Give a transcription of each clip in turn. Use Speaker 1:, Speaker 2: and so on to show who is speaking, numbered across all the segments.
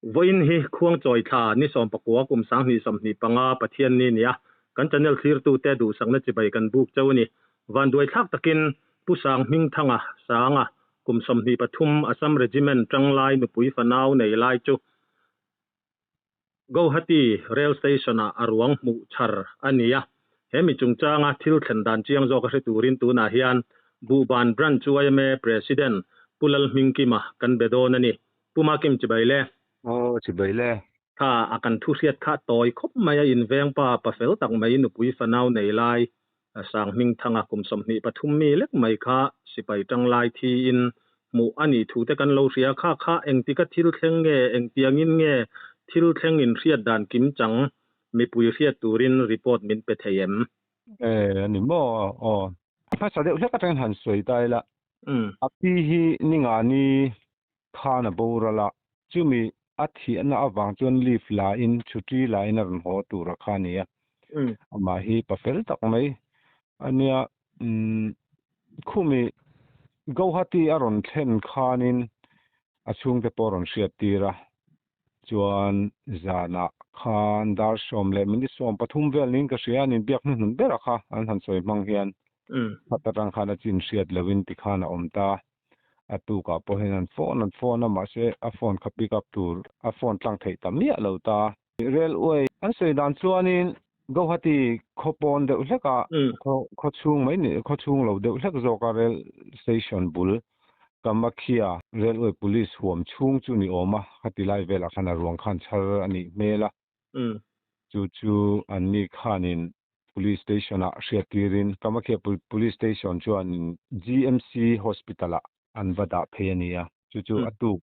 Speaker 1: Vawiin hi Khuangchawi thla ni sawmpakua kum 2025 Pathianni nia kan channel thlirtute duhsakna chibai kan buk chauh a ni. Vanduaithlak takin Pu Sang Hmingthanga, Sanga, kum 23 Assam Regiment tanglai nupui fanau nei lai chu Guwahati Rail Station-ah a ruang hmuh chhar a ni a. He mi chungchanga thil thlen dan chiang zawk a hre turin tunah hian Buhban Branch yma President Pu Lalhmingkima kan be dawn a ni. Pu Makim chibai le.
Speaker 2: Aw chibai le.
Speaker 1: Kha a kan thu hriat kha tawi khawp mai a inveng pa pa fel tak mai nupui fanau nei lai Sang Hmingthanga kum 23 mi lek mai kha sipai tanglai thi in hmuh a nih thu te kan lo hria kha kha engtika thil thleng nge engtiangin nge thil thleng in hriat dan kim chang mipui hriat turin report min pe thei em?
Speaker 2: E ani maw aw a hmasa deuh hlek atangin han sawi ta ila a pi hi ninga ni khan a boral a, chumi a thiahna avang chuan leave la in chhuti la in a rawn haw tur a kha a ni a, amah hi pa fel tak mai a nia, khumi Guwahati a rawn thlen khanin a chhungte pawh a rawn hriat tir a, chuan zanah khan dar sawm leh minute 13 vel niin ka hria a ni, biak hnuhnun ber a kha an han sawi hmang hian khat atang khan a chin hriat lohin tikhan a awm ta. A tukah pawh hian an phone an phone a mahse a phone kha pick up tur a phone tlang theih ta miah lo ta. Railway an sawi dan chuanin Guwahati khaw pawn deuh hlek a khaw chhung mai ni khaw chhung lo deuh hlek zawk a rail station bul Kamakhya railway police huam chhung chu ni awm a khati lai velah khan a ruang khan chhar a nih hmel a. Chu chu an ni khanin Police Station ah hriat tirin Kamakhya Police Station chuanin GMC Hospital ah an va dah phei a ni a, chu chu a tuk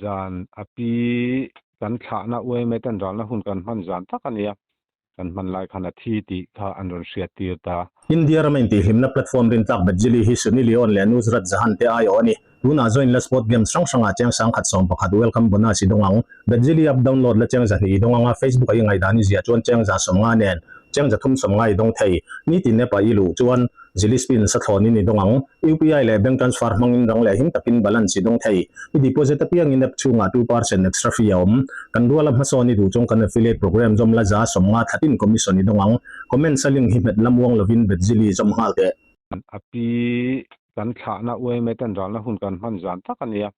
Speaker 2: zan a pi kan thlahna UMA ten ralna hun kan hman zan tak a ni a, kan hman lai khan a thi tih kha an rawn hriat tir ta.
Speaker 1: India rama intihhlimna platform rintlak Bajili hi Sunny Leone leh Nusrat Jahan te aiawh a ni. Tunah join la sport games hrang hrangah cheng 1011 welcome bonus i dawng ang. Bajili app download la cheng 200 i dawng ang a, Facebook a i ngaihdan i ziah chuan cheng 150 nen cheng 350 i dawng thei. Nitin app ah i luh chuan Zili spin sa thlawnin i dawng ang. UPI leh bank transfer hmangin rang leh him takin balance i dawng thei. I deposit apiangin app chhungah 2% extra fee a awm. Kan ruala hmasawn i duh chuan kan affiliate program zawm la 150 thlatin commission i dawng ang. Comments a link hi hmet lam uang lovin Bajili zawm nghal teh.
Speaker 2: A pi kan thlahna UMA ten ralna hun kan hman zan tak a nia,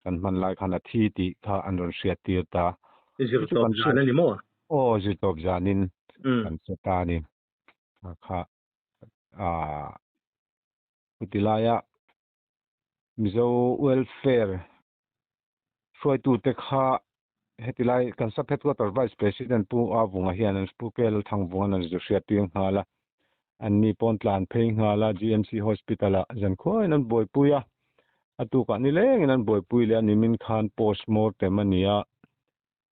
Speaker 2: kan hman lai khan a thi tih kha an rawn hriat tir ta.
Speaker 1: Zirtawp zan a ni maw?
Speaker 2: Aw, zirtawp zanin kan hre ta a ni. Kha chuti laia Mizo Welfare hruaitute kha heti lai kan sub headquarter vice president Pu Avunga hian an Pu Kel Thangvunga'n an zu hriat tir nghal a, an ni pawn tlan phei nghal a, GMC hospital ah zan khuaiin an buaipui a, a tukah nilengin an buaipui leh a nimin khan post mortem a ni a,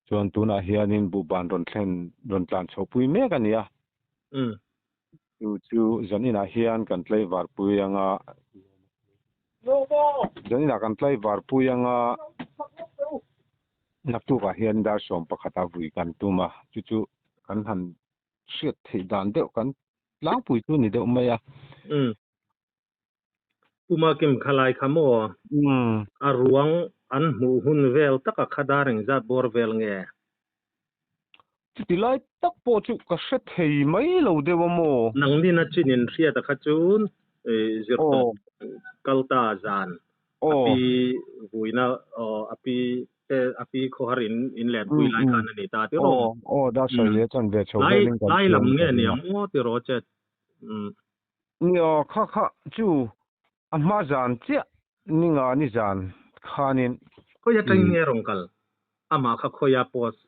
Speaker 2: chuan tunah hianin buhban rawn thlen rawn tlan chhohpui mek a ni a. Chu chu zaninah hian kan tlaivar pui anga zaninah kan tlaivar pui anga naktukah hian dar 11 a vui kan tum a, chu chu kan han hriat theih dan deuh kan tlangpui chu ni deuh mai a.
Speaker 1: Puma Kim khalai kha maw a ruang an hmuh hun vel taka kha dar engzat bawr vel nge?
Speaker 2: Chuti lai tak pawh chu ka hre thei mai lo deuh a maw?
Speaker 1: Nangnin a chin in hriat a kha chu zirtawp kal ta zan a pi vuina a pi te a pi khawhar in in len pui lai khan a ni ta tiraw?
Speaker 2: Aw dar sawi leh chuan ve chho velin kan
Speaker 1: Lai lam nge ni ang maw tiraw che?
Speaker 2: Nia kha kha chu a hma zan chiah ninga ni zan khanin.
Speaker 1: Khawi atangin nge rawn kal? Amah kha khawia post?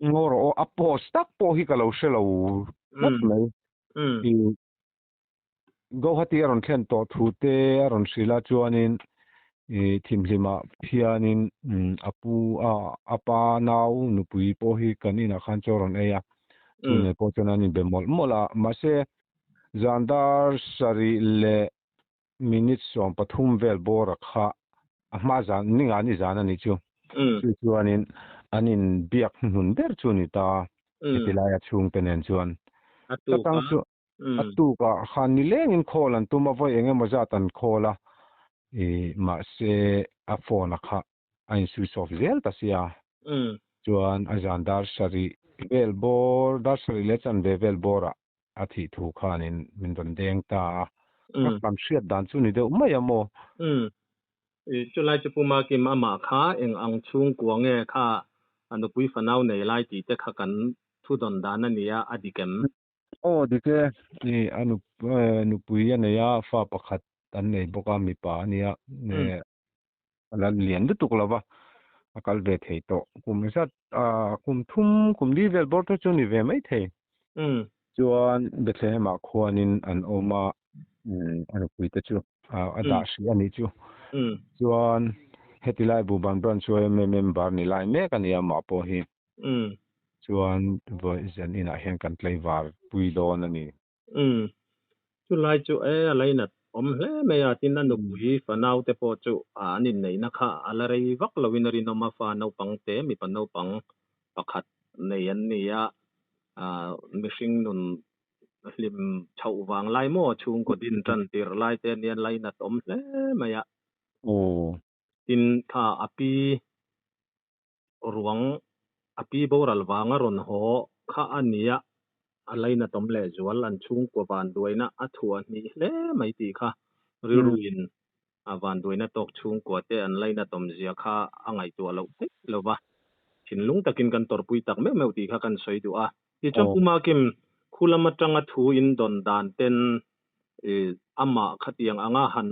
Speaker 2: Ngaw rawh aw, a post tak pawh hi ka lo hre lo tlat mai. I Guwahati a rawn thlen tawh thu te a rawn hrilh a chuanin i thimhlimah hianin a pu a a pa nau nupui pawh hi kan inah khan chaw rawn ei a, chu nen pawh chuan an inbe mawlh mawlh a, mahse Zan dar sarih leh minute 13 vel bawra kha a hma zan ninga ni zan a nih chu. Chu chuanin an in biak hnuhnun ber chu a ni ta heti laia chhungte nen chuan.
Speaker 1: A
Speaker 2: tang chu a tukah khan nilengin call an tum a, vawi eng emaw zat an call a, mahse a phone a kha a in switch off zel ta sia. Chuan a zan dar sarih vel bawr, dar sarih leh chanve vel bawrah a thih thu khanin min rawn deng ta a. Ka kan hriat dan chu ni deuh mai a maw?
Speaker 1: Chulai chu Pu Makim amah kha eng ang chhungkua nge kha a nupui fanau nei lai tih te kha kan thudawn dan a nia, a dik em?
Speaker 2: Aw dik e, a nupui a nei a, fa pakhat an nei bawk a, mipa a nia, a la lian lutuk lo va, a kal ve thei tawh. Kum zat kum thum kum li vel bawr te chu ni ve mai thei. Chuan Bethlehem ah khuanin an awm a, a nupui te chu a dah hrih a nih chu. Chuan heti lai Buban Branch yma member ni lai mek a ni a mah pawh hi. Chuan vawi zan inah hian kan tlaivar pui dawn a ni.
Speaker 1: Umm. Chulai chu e a lainat awm hle mai a, tin a nupui fanau te pawh chu an inneihna kha a la rei vak loin a rinawm a, fa naupang te mipa naupang pakhat nei an ni a, mihring nun hlim chhoh vang lai maw chhungkaw din tan tirh lai te ania lainat awm hle mai a. Tin kha a pi Ruang a pi boral vanga rawn haw kha a nia, a lainatawm lehzual an chhungkua vanduaina a thuah hnih hle mai tih kha rilruin a vanduaina tawk chhungkua te an lainatawm zia kha a ngaihtuah loh theih lo va, thinlung takin kan tawrhpui tak meuh meuh tih kha kan sawi duh a. Tichuan Pu Makim, khu lam atanga thu in dawn dan ten amah khatiang anga han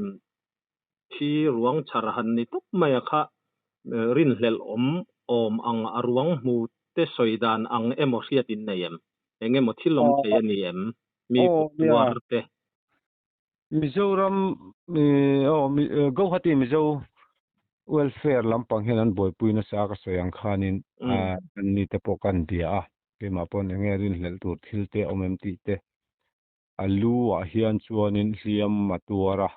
Speaker 1: Thi ruang chhar han ni tawp mai a kha rinhlelh awm awm ang a ruang hmu te sawi dan ang emaw hriat in nei em? Eng emaw thil awm thei a ni em? Mi kut tuar te.
Speaker 2: Mizoram aw Guwahati Mizo Welfare lampang hian an buaipui nasa ka sawi ang khanin an ni te pawh ka an bia a, keimah pawn eng nge rinhlelh tur thil te awm em tih te a lu ah hian chuanin hliam a tuar a,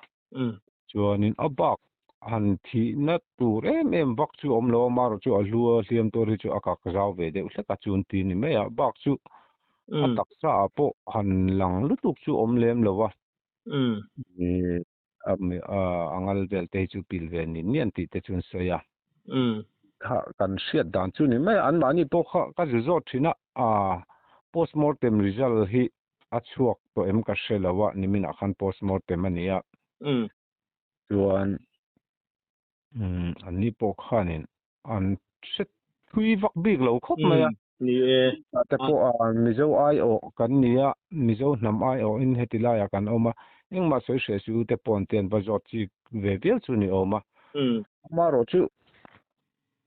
Speaker 2: chuanin a bak han thihna tur em em vak chu a awm lo a, amaherawh chu a hlu a hliam tuar hi chu a kak zau ve deuh hlek a chun ti ni mai a, bak chu a taksa ah pawh han lang lutuk chu a awm lem lo a, a ngal vel te hi chu pil ve ni nian tih te chu an sawi a. Kha kan hriat dan chu ni mai a, anmahni pawh kha ka zu zawt thin a, postmortem result hi a chhuak tawh em ka hre lo a, niminah khan postmortem a ni a. Chuan anni pawh khanin an hre thui vak bik lo khawp mai a.
Speaker 1: Ni e.
Speaker 2: Te pawh a Mizo aiawh kan ni a, Mizo hnam aiawhin heti laiah kan awm a, engmah sawi hreh suh u te pawh an ti an va zawt chik ve viau chu ni awm a. Amaherawh chu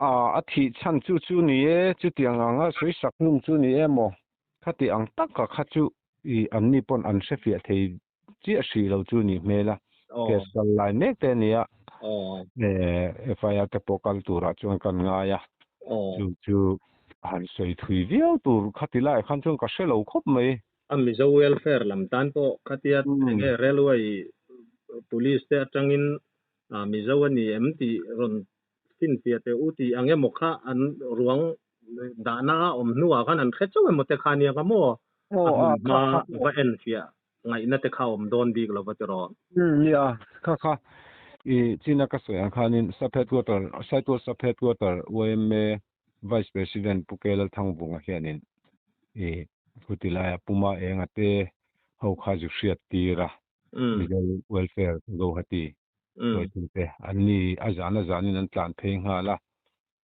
Speaker 2: a thih chhan chu chu ni e, chutiang anga sawi sak hlum chu ni em aw, khati ang taka kha chu i anni pawn an hre fiah thei chiah hrih lo chu nih hmel a, case kal lai mek te a ni a, FIR te pawh kal turah chuan kan ngai a, chu chu han sawi thui viau tur khati laiah khan chuan ka hre lo khawp mai.
Speaker 1: A Mizo welfare lam tan pawh khatia enge railway police te atangin Mizo a ni em tih rawn finfiah teh u tih ang emaw kha an ruang dahna a awm hnuah khan an hre chauh emaw te kha ania ka maw? A hmun hma va enfiah ngaihna te kha awm dawn bik lo va tiraw?
Speaker 2: Nia, kha kha i china ka sawi ang khanin Sub Headquarter, Saitual Sub Headquarter yma Vice President Pu K Lalthangvunga hianin i khuti laia Puma Enga te ho kha zu hriat tir a. Mizo Welfare Guwahati hruaitute an ni a zan a zanin an tlan phei nghal a,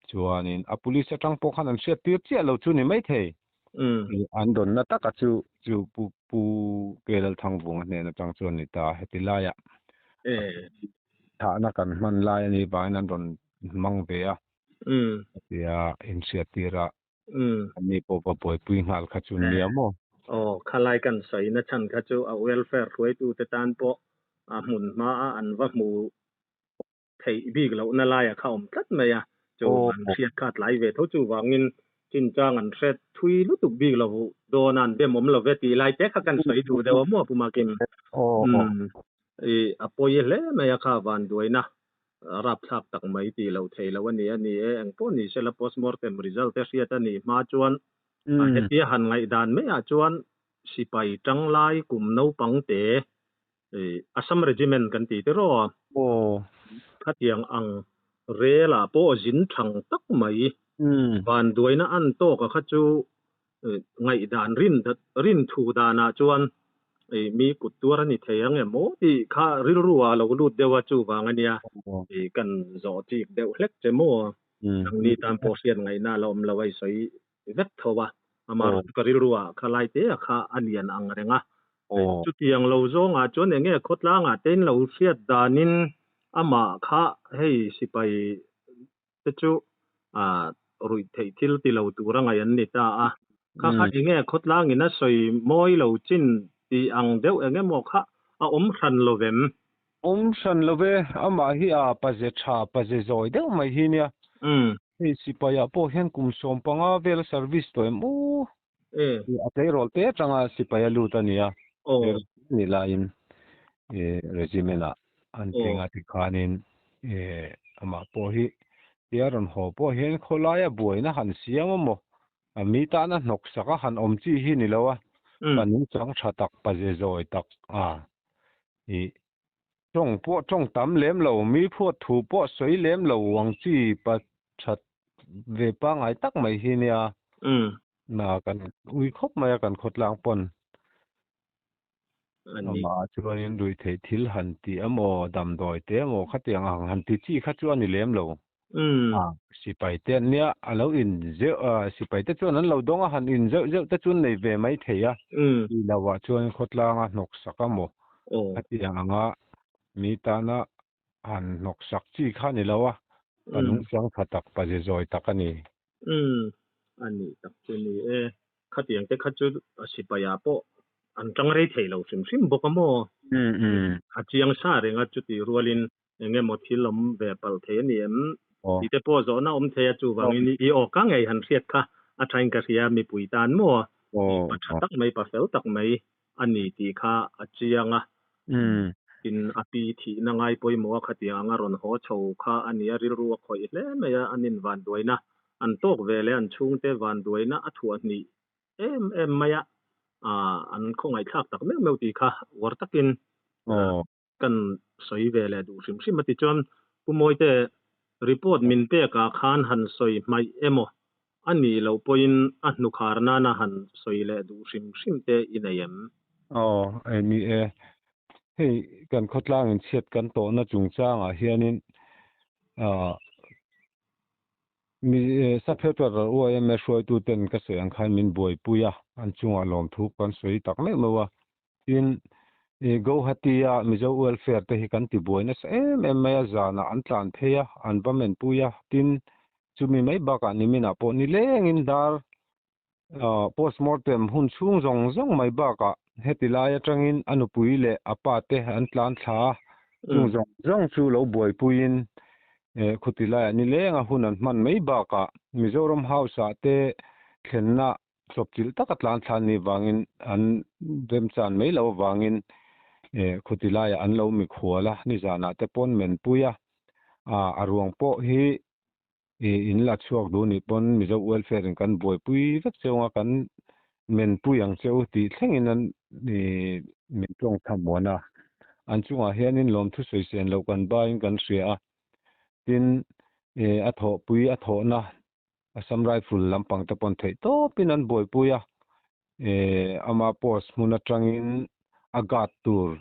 Speaker 2: chuanin a police atang pawh khan an hriat tir chiah lo chu ni maithei. An dawnna taka chu chu Pu Pu K Lalthangvunga hnen atang chuan ni ta heti laiah thahna kan hman lai a nih vangin an rawn hmang ve a, hetia inhriat tir a Ani pawh va buaipui nghal kha chu nia maw?
Speaker 1: Aw, khalai kan sawina chhan kha chu a welfare hruaitute tan pawh a hmun hmaa an va hmu theih bik lohna laia kha awm tlat mai a, chu an hriat kha a tlai ve tho. Chuvangin chinchang an hre thui lutuk bik lo dawn a, an bem awm lo ve tih lai te kha kan sawi duh deuh a maw Pu Makim? A pawi hle mai a kha vanduaina rapthlak tak mai tih loh theih loh a ni a ni e. Eng pawh ni sela postmortem result te hriat a nih hma chuan a hetia han ngaihdan maiah chuan sipai tanglai kum naupang te Assam Regiment kan tih tiraw a, khatiang ang rel ah pawh zin thang tak mai. Vanduaina an tawk a kha chu ngaihdan rin rin thu danah chuan mi kut tuar a ni thei ang em aw tih kha rilru ah a lo lut deuh a chuvang a nia kan zawh chik deuh hlek che maw nangni tan pawh hriat ngaihna a la awm lo a i sawi vek tho a amaherawhchu ka rilru ah kha lai te a kha a lian ang reng a chutiang lo zawngah chuan eng nge khawtlangah te in lo hriat danin amah kha hei sipai te chu ruih theih thil ti lo tura ngaih an ni ta a. Kha kha enge khawtlangin a sawi mawi lo chin tih ang deuh eng emaw kha a awm hran lo vem?
Speaker 2: Awm hran lo ve, amah hi a paze tha, paze zawi deuh mai hi nia. Hei sipaiah pawh hian kum 15 vel a service tawh em aw? A tleirawl te atanga sipai a lut a nia. Ni laiin regiment ah an tling a tikhanin amah pawh hi tia rawn haw pawh hian khawlaia buaina han siam a maw? Mi tana hnawk sak a han awm chi hi ni lo a, pa nungchang tha tak, pa ze zawi tak a i tawng pawh tawng tam lem lo, mi phuat thu pawh sawi lem lo ang chi pa that ve pangngai tak mai hi nia. Na kan ui khawp mai a kan khawtlang pawn. Amah chuanin ruihtheih thil han ti emaw, damdawi te emaw khatiang ang han ti chi kha chu a ni lem lo. Sipai te an nia, a lo in zeuh a, sipai te chuan an lo dawng a, han in zeuh zeuh te chu an nei ve mai thei a. Tih lohah chuan khawtlanga hnawk sak emaw khatiang anga mi tana han hnawk sak chi kha a ni lo a, pa nungchang tha tak, pa ze zawi tak a ni.
Speaker 1: Umm, a nih tak chu ni e. Khatiang te kha chu a sipaiah pawh an tang rei thei lo hrim hrim bawk a maw? A chiang sa reng a, chutih rualin eng emaw thil awm ve palh thei a ni em? Tih te pawh zawhna awm thei a, chuvangin i aw ka ngei han hriat kha a thain ka hria mipui tan maw? Pa tha tak mai, pa fel tak mai a ni tih kha a chiang a, tin a pi thihna ngai pawimawh a khatiang anga rawn haw chho kha a ni a, rilru a khawih hle mai a, an invanduaina an tawk ve leh an chhungte vanduaina a thuah hnih em em mai a, an khawngaihthlak tak meuh meuh tih kha uar takin kan sawi ve leh duh hrim hrim a ti chuan Pu Mawite report min pek ah khan han sawi hmaih emaw a nih loh pawhin a hnukhar nana han sawi leh duh hrim hrim te i nei em?
Speaker 2: Aw, ni e. Hei kan khawtlang inchhiat kan tawhna chungchangah hianin ah Mi Saphepa ral UIMA hruaituten ka sawi ang khan min buaipui a, an chungah lawmthu kan sawi tak meuh meuh a. Tin, Guwahati-a Mizo Welfare te hi kan ti buai nasa em em mai a, zanah an tlan phei a, an va menpui a. Tin, chumi mai bakah niminah pawh nilengin dar postmortem hun chhung zawng zawng mai bakah heti lai atangin a nupui leh a pa te an tlan thla a, chung zawng zawng chu lo buaipuiin khuti laiah nileng a hun an hman mai bakah Mizoram House-ah te thlenna chawpchilh taka tlan thla an nih vangin an remchan mai loh avangin khuti laiah an lo mikhual a, nizanah te pawn menpui a, a ruang pawh hi in la chhuak duh nih pawn Mizo Welfare in kan buaipui vek cheu anga kan menpui ang cheu tih thlengin an min tawng thlamuan a, an chungah hianin lawmthu sawisên loh kan baiin kan hria a, tin a thawhpui a thawhna Assam Rifle lampang te pawn theih tawpin an buaipui a, ama post hmun atangin a guard tur,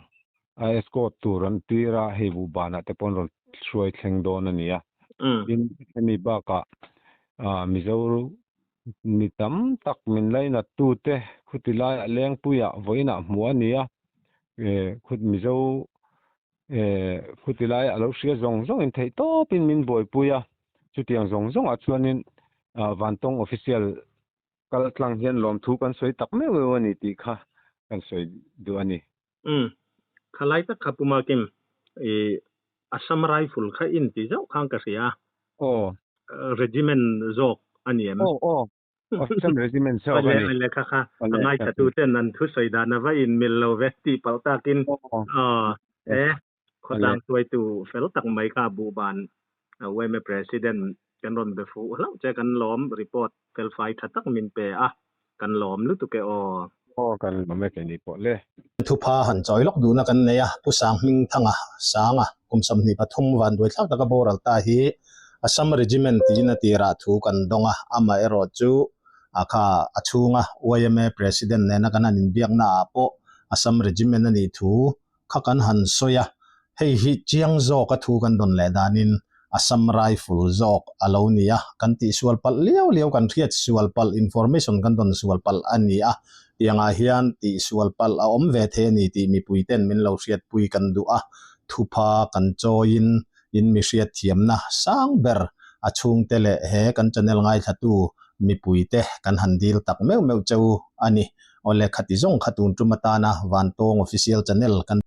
Speaker 2: a escort tur an tir a, hei buhbanah te pawn rawn hruai thleng dawn a ni a. Tin, hemi bakah Mizo mi tam tak min lainat tute khuti laiah Lengpuiah vawiinah hmuh a ni a, khut Mizo Khuti lai a lo hria zawng zawngin theih tawpin min buaipui a, chutiang zawng zawngah chuanin Vantawng official kal tlang hian lawmthu kan sawi tak meuh meuh a ni tih kha kan sawi duh a ni.
Speaker 1: Umm, kha lai tak kha Pu Makim, i Assam Rifle kha in ti zauh khan ka hria a.
Speaker 2: Aw.
Speaker 1: Regiment zawk a ni em?
Speaker 2: Aw, aw. Assam Regiment zawk a ni.
Speaker 1: Awle, kha kha, a ngaithla tu ten an thusawi dan a va inmil lo ve tih palh takin. Aw, e, khawtlang hruaitu fel tak mai kha Buhban yma President kan rawn be fuh hlauh che kan lawm report felfai tha tak min pe a, kan lawm lutuk e aw.
Speaker 2: Aw, kan lawm e keini pawh le.
Speaker 1: Thupha han chawi lawk duhna kan nei a, Pu Sanghmingthanga, Sanga, kum 23 vanduai thlak taka boral ta hi. Assam Regiment tiin a tirah thu kan dawng a, amaherawh chu a kha a chhunga yma President nena kan han inbiakna ah pawh Assam Regiment a nih thu kha kan han sawi a, hei hi chiang zawk a thu kan dawn leh danin Assam Rifle zawk a lo ni a, kan tihsual palh liau liau kan hriat sual palh information kan dawn sual palh a ni a, tiangah hian tihsual palh a awm ve thei a ni tih mipui ten min lo hriatpui kan duh a, thupha kan chawiin in mi hriatthiamna sang ber a chhungte leh he kan channel ngaithlatu mipuite kan han dil tak meuh meuh cheu a ni. Awle khati zawng kha tun tum atana Vantawng Official Channel kan.